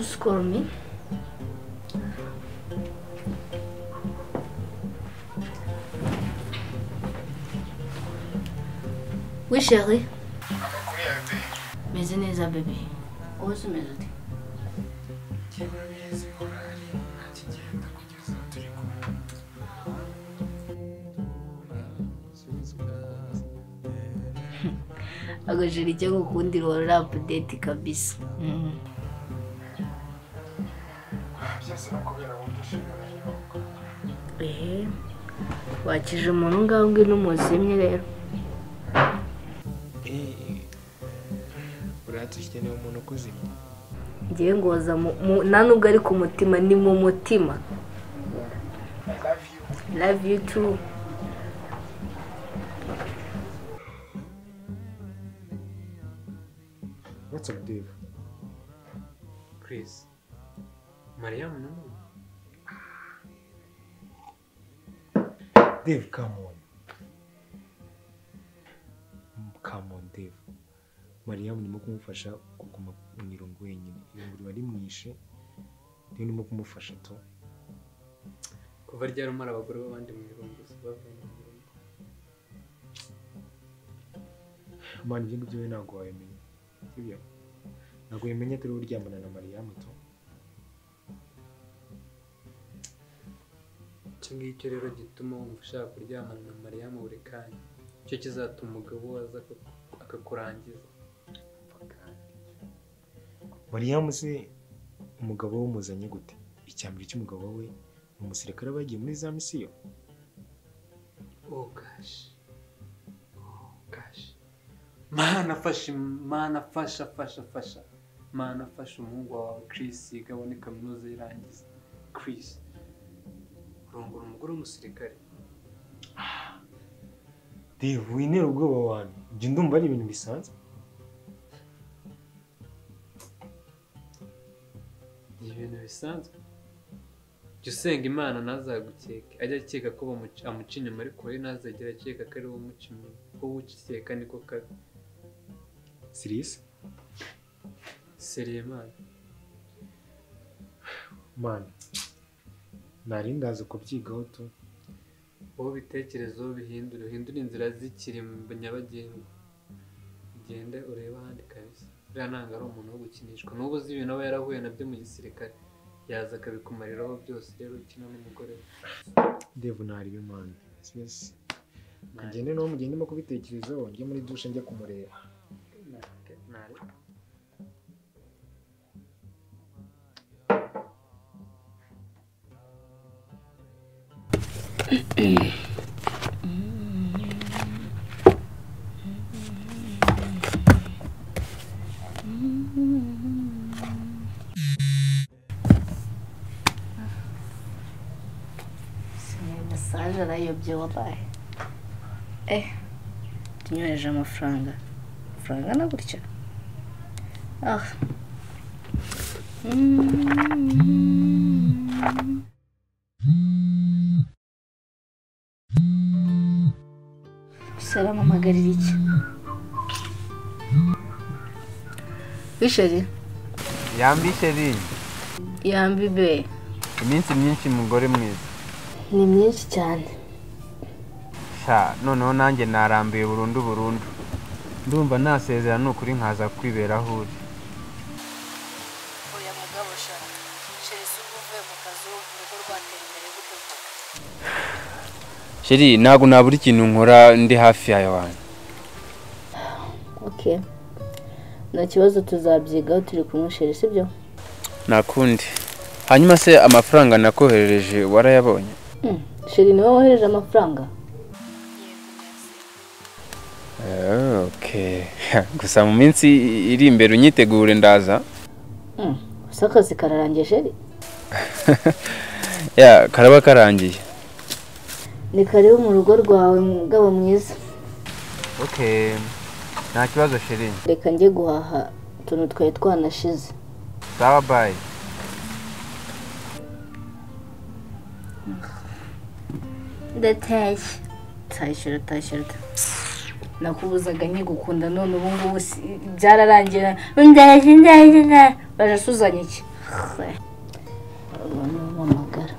Just call me. Oui chérie. Meze neza bébé. Wowe se umeze ute? Agajeri icyo ngukundira wari update kabisa. Wakije umuntu ngaho ngwino umuzimye rero. Uratse umuntu ukuzimye. Ngiye ngoza nta nubwo ari ku mutima, ni mu mutima. I love you. Love you too. What's up, Dave? Chris. Mariam, no. Dave, come on. Come on, Dave. Mariam ndimo kumufasha kuguma mu irungu wenyine. Irungu riba rimwishe, niyo ndimo kumufasha to. Kuva ryari umara abagore b'abandi mu irungu, bavuye mu irungu. Man, ibyo ngibyo ntabwo wabimenya. Sibyo? Ntabwo wabimenya atari uryamana na Mariam to. Icyo ngicyo rero gituma wumva ushaka kuryamana na Mariam buri kanya. Icyo kizatuma umugabo aza akakurangiza. Mariam se umugabo we umuzanye gute? Icyambere cy'umugabo we ni umusirikare bagiye muri za misiyo. Oh gosh. Oh gosh. Mana fasha, Mana fasha, fasha, fasha. Mana fasha umuhungu wawe Chris yigabone kaminuza irangiza. Chris. Urongora umugore w'umusirikare. Dave, winera ubwoba wanyu. Ibyo ndumva ari ibintu bisanzwe. Ni ibintu bisanzwe. Jya usenga Imana ntazagukeke. Ajya akeka ko amuca inyuma ariko we ntazagera akeka ko ari wowe umuca inyuma. Wowe ukeka niko kabi. Serious? Seriye man. Man, nari ndaza kubyigaho tu. Wowe ibitekerezo bihindure, uhindure inzira zikiri nyabagendwa. Ugende urebe ahandi kabisa. Uriya ntabwo ari umuntu wo gukinishwa. N'ubu uzi ibintu aba yarahuye nabyo mu gisirikare. Yaza akabikumariraho byose rero ukina n'umugore we. Dave ntari man. Serious? Ngende no mugende mo kubitekerezaho, njye muri douche njye kumureba. Nari. Message arayobye wallahi. Tunyohereje amafaranga. Amafaranga na gutya. Ah. Salama magarira iki? Wisheri? Yambi sheri. Yambi be. Iminsi myinshi mugore mwiza. Ni myinshi cyane. Sha, noneho nanjye narambiye burundu burundu. Ndumva nasezera nukuri nkaza kwibera aho uri. Oya mugabo sha. Sheri si uvuye mu kazi urugo rwatera imbere gute vuga? Sheri, ntabwo nabura ikintu nkora ndi hafi yawe wanjye. Okay. Nta kibazo tuzabyigaho turi kumwe sheri, sibyo? Nakundi. Hanyuma se amafaranga nakoherereje warayabonye? Sheri niwe wohereje amafaranga? Okay. Gusa mu minsi iri imbere unyitegure ndaza. Gusa akazi kararangiye sheri? Ya, karaba karangiye. Ni karibu mu rugo rwawe mugabo mwiza. Okay. Nta kibazo sheri. Reka njye guhaha utuntu twari twanashize. Sawa bye. Ndatashye. Tashye tashye. Nakubuzaga nkigukunda none ubu ngubu byararangira. Ndaje ndaje. Baje suzanye iki? Umpamagara.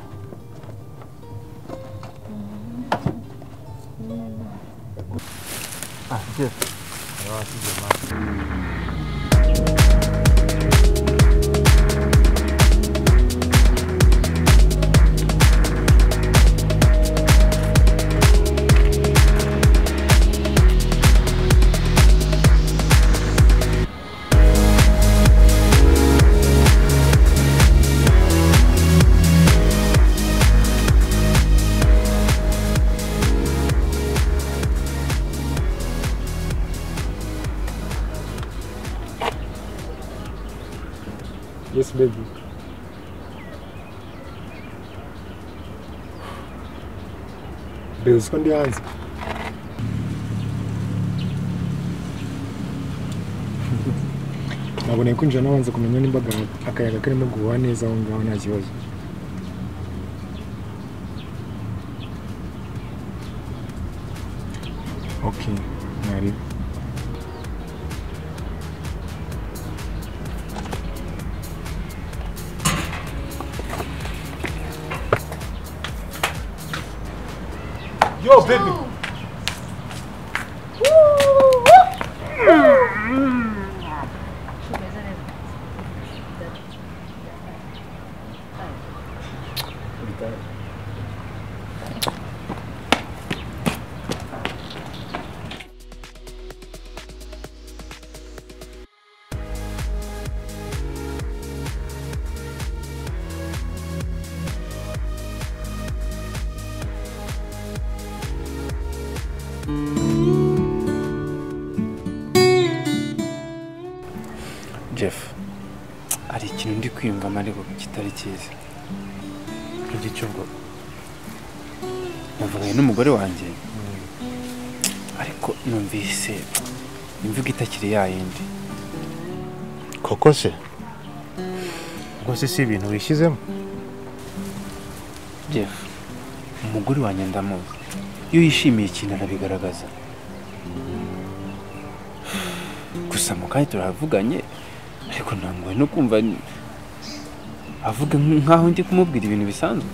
Ah, Jeff. Yes, baby. Babe, uzi ko ndi hanze? Naboneye kwinjira nabanza kumenya nimba akayaga karimo guhuha neza aho ngaho nta kibazo. Okay, nari. Yo, baby! Jeff, hari ikintu ndi kwiyumvamo ariko kitari cyiza. Nk'iki ubwo navuganye n'umugore wanjye, ariko numvise imvugo itakiri yayindi. Koko se? Ubwo se si ibintu wishyizemo? Jeff, umugore wanjye ndamuzi. Iyo yishimiye ikintu arabigaragaza. Gusa mu kanya turavuganye, ariko ntanguwe no kumva avuga nkaho ndi kumubwira ibintu bisanzwe.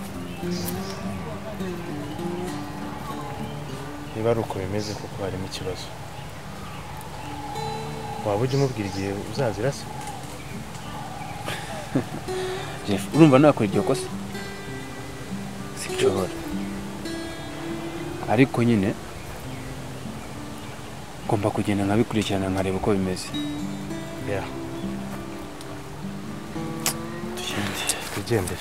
Niba ari uko bimeze kuko harimo ikibazo, waba ujya umubwira igihe uzazira se? Jeff, urumva nakora iryo kosa? Sinshobora. Ariko nyine ngomba kugenda nkabikurikirana nkareba uko bimeze. Yeah. Tugendere.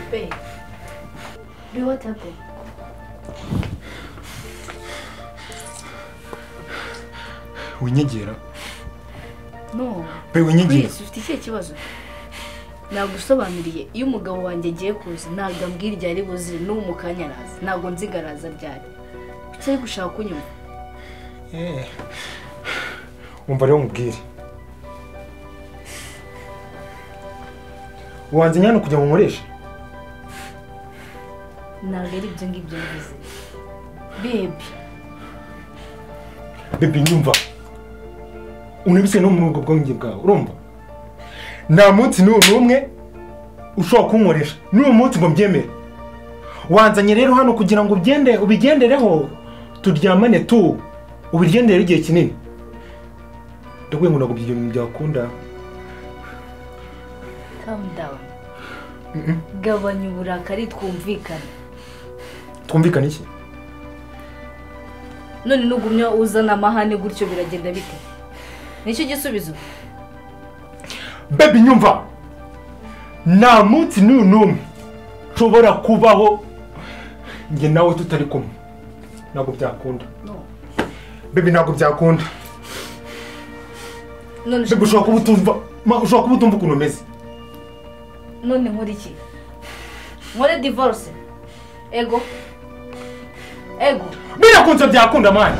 Babe, what happened? Winyegera? No. Babe, winyegera. Chris, ufite ikihe kibazo? Nagusobanuriye iyo umugabo wanjye agiye kuza ntabwo ambwira igihe ari buzire, n'ubu mu kanya araza. Ntabwo nzi ngo araza ryari. Kuki ari gushaka kunyumva? Umva rero nkubwire. Wanze nyine kugira ngo nkoreshe? Ntabwo ari ibyo ngibyo mvuze. Babe. Babe, nyumva. Unabise no muri ubwo bwenge bwawe, urumva? Nta munsi n'umwe ushobora kunkoresha. N'uyu munsi ngo mbyemere. Wanzanye rero hano kugira ngo ubyende ubigendereho turyamane tu ubigendere igihe kinini. Ndakubwiye ngo ntabwo ibyo bintu byakunda. Calm down. Gabanya uburakari twumvikane. Twumvikane iki? None nugumya uzana amahane gutyo biragenda bite? Nicyo gisubizo? Baby, nyumva. Nta munsi n'umwe nshobora kubaho njye nawe tutari kumwe. Ntabwo byakunda. No. Baby, ntabwo byakunda. None ushobora kuba utumva, ushobora kuba utumva ukuntu umeze. None nkora iki? Nkore divorce? Ego. Ego. Birakunze byakunda, man.